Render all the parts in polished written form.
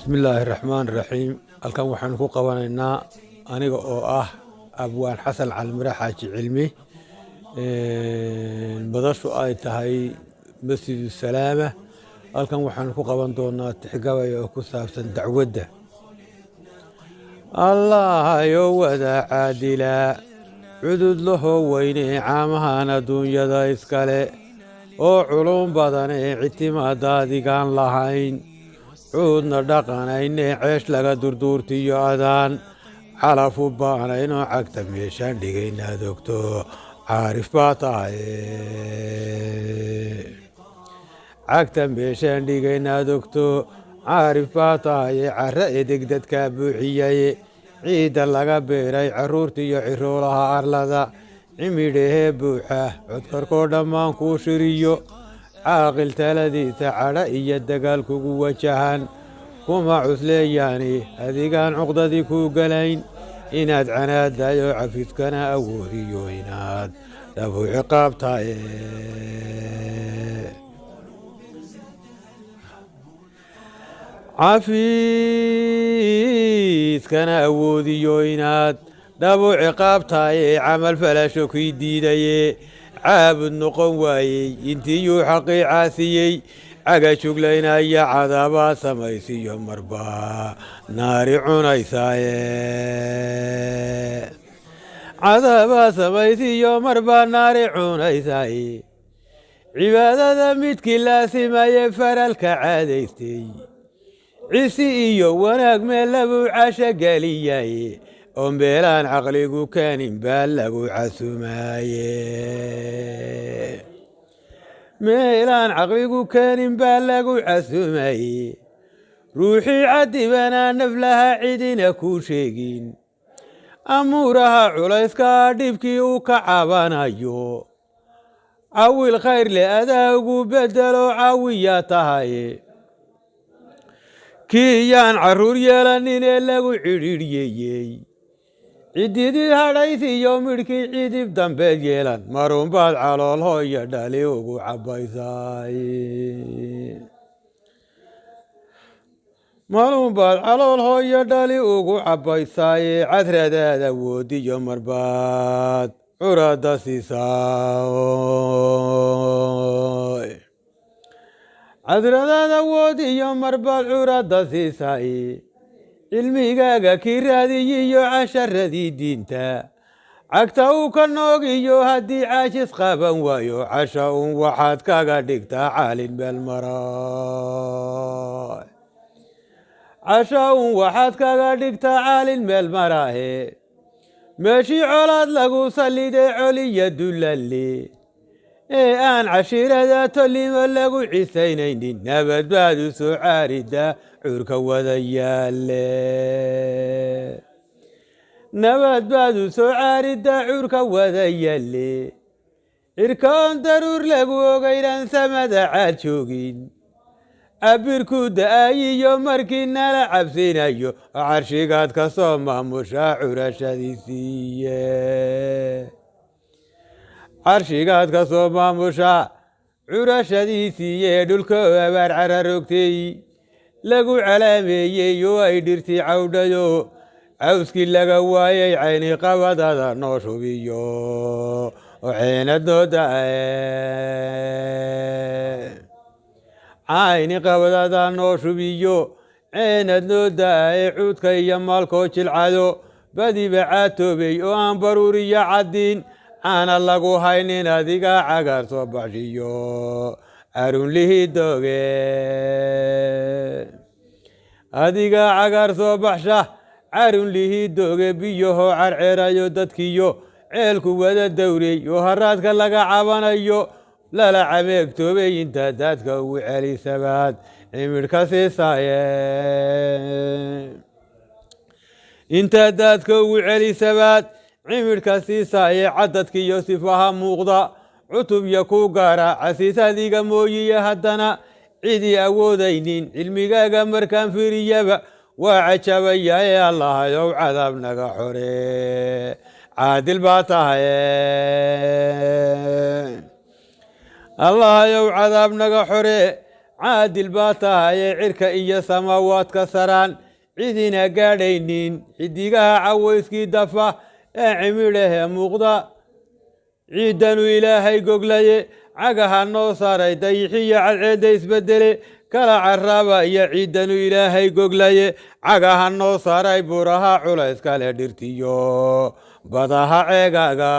Bismillaahi raxmaan raxiim. Halkan waxaanu ku qabanaynaa, aniga oo ah Abwaan Xasan Calmire Xaaji Cilmi, madashu ay tahay Masjidu Salaama. Halkan waxaanu ku qaban doonaa tixgabay oo ku saabsan dacwadda. Allahayo wada caadilaa, cudud lahoo weyne, caamahan adduunyada iskale oo culum badanee, citimaadaadigaan lahayn, cuudna dhaqanayne, ceesh laga durduurtiyo adaan calafu baanaynoo, cagta meeshaan dhigaynaad ogto, caarif baa tahay. Cagta meeshaan dhigaynaad ogto, caarif baa tahaye. Cara edeg dadkaa buuxiyaye, ciidda laga beeray carruurtiiyo ciroolaha arlada, cimidhahee buuxa codkarkoo dhammaan kuu shiriyo, caaqil taladiisa cadha iyo dagaal kugu wajahan kuma cusleeyaani, adigaan cuqdadii kuu galayn inaad canaadayo, cafiskana awoodiyo inaad dhabu ciqaabtaye. Cafiiskana awoodiyo inaad dhabu ciqaabtaye. Camal falasho kii diidaye, caabud noqon waayey, intiiyuu xaqii caasiyey, caga juglaynaya cadaabaa samaysiyo marbaa naari cunaysaaye. Cadaabaa samaysiyo marbaa naari cunaysaaye. Cibaadada midkii laasimaye, faralka caadaystay, cisi iyo wanaag meel lagu casho geliyaye, oo meelaan caqligu keenin baa lagu casumaaye. Meelaan caqligu keenin baa lagu casumaye. Ruuxii cadibanaa naflaha cidina kuu sheegin, amuuraha culayska dhibkii uu ka cabanayo, cawil khayr le adaa ugu bedelo, caawiyaa tahaye. Kii yaan carruur yeelaninee lagu cidhiidhyeeyey, ciddidii hadhaysiyo midhkii cidib dambeed yeelan, marunbaad calool hooyo dhali ugu cabbaysaay. Marunbaad calool hooyo dhali ugu cabbaysaaye. Cadradaad awoodiyo marbaad curada siisaa. Cadradaad awoodiyo marbaad curada siisaay. Cilmigaaga kii raadiyiyo casharadii diinta, cagta uu ka noogiyo haddii caajis qaban waayo, casha uun waxaad kaga dhigtaa caalin meel mara. Casha uun waxaad kaga dhigtaa caalin meel maraahe. Meeshii colaad lagu sallidee, coliya dulalle ee aan cashiirada tolimo lagu cisaynaynin, nabad baad u soo caaridaa cuurka wada yaalle. Nabad baad u soo caaridaa cuurka wada yaalle. Cirka oon daruur lagu ogeynaan samada caad joogin, cabirku da-ayiyo markii nala cabsinayo, carshigaad ka soo maamushaa curashadiisiiye. Carshigaad ka soo maamushaa curashadiisiiye. Dhulka oo abaar cararogtay lagu calaameeyey, oo ay dhirtii cawdhayo cawskii laga waayay, cayni qabadada noo shubiyo oo ceenad noo da-e. Cayni qabadada noo shubiyo ceenad noo da-e. Cuudka iyo maalkoo jilcado badiba caatoobey, oo aan baruuriyo caddin caana lagu haynin, adiga cagaar soo baxshiyo carunlihii dooge. Adiga cagaar soo baxsha carunlihii dooge. Biyahoo carceerayo dadkiyo ceelku wada dowrey, oo haraadka laga cabanayo lala cameegtoobay, intaa daadka ugu celisabaad cimidhka siisaaye. Intaa daadka ugu celisabaad cimidhka siisaaye. Cadadkiiyo sifaha muuqda cutubya ku gaara, casiis adiga mooyiye haddana cidii awoodaynin. Cilmigaaga markaan firiyaba waa cajabayaye. Allahayow cadaab naga xore, caadil baa tahaye. Allahayow cadaab naga xore, Caadil baa tahaye, cirka iyo samaawaadka saraan cidina gaadhaynin, xidigaha cawayskii dafa ee cimidhahe muuqda, ciiddanu Ilaahay goglaye, cagaha noo saaray dayixiyo cadceedda isbedele kala caraaba iyo, ciiddanu Ilaahay goglaye, cagaha noo saaray buuraha culayskale, dhirtiyo badaha ceegaaga,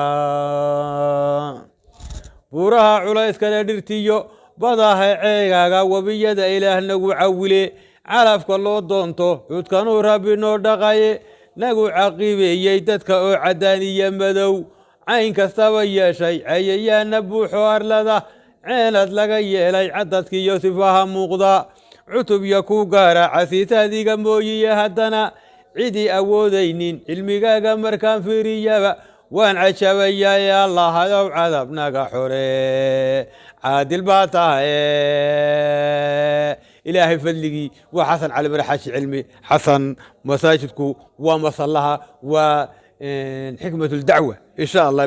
buuraha culayskale, dhirtiyo badaha ceegaaga, webiyada Ilaah nagu cawile, calafka loo doonto, cudkanuu Rabbi noo dhaqaye, nagu caqiibeeyey dadka oo caddaan iyo madow cayn kastaba yeeshay, cayayaana buuxo arlada, ceenad laga yeelay cadadkiiyo sifaha muuqda, cutubya ku gaara casiitaadiga mooyiye, haddana cidii awoodaynin. Cilmigaaga markaan fiiriyaba waan cajabayaa. Allahayow, cadab naga xore, caadil baa tahay. Ilaahay fadligii, waa Xasan Cali Mare Xaaji Cilmi Xasan. Masaajidku waa masallaha, waa xikmat dacwa, insha Allah.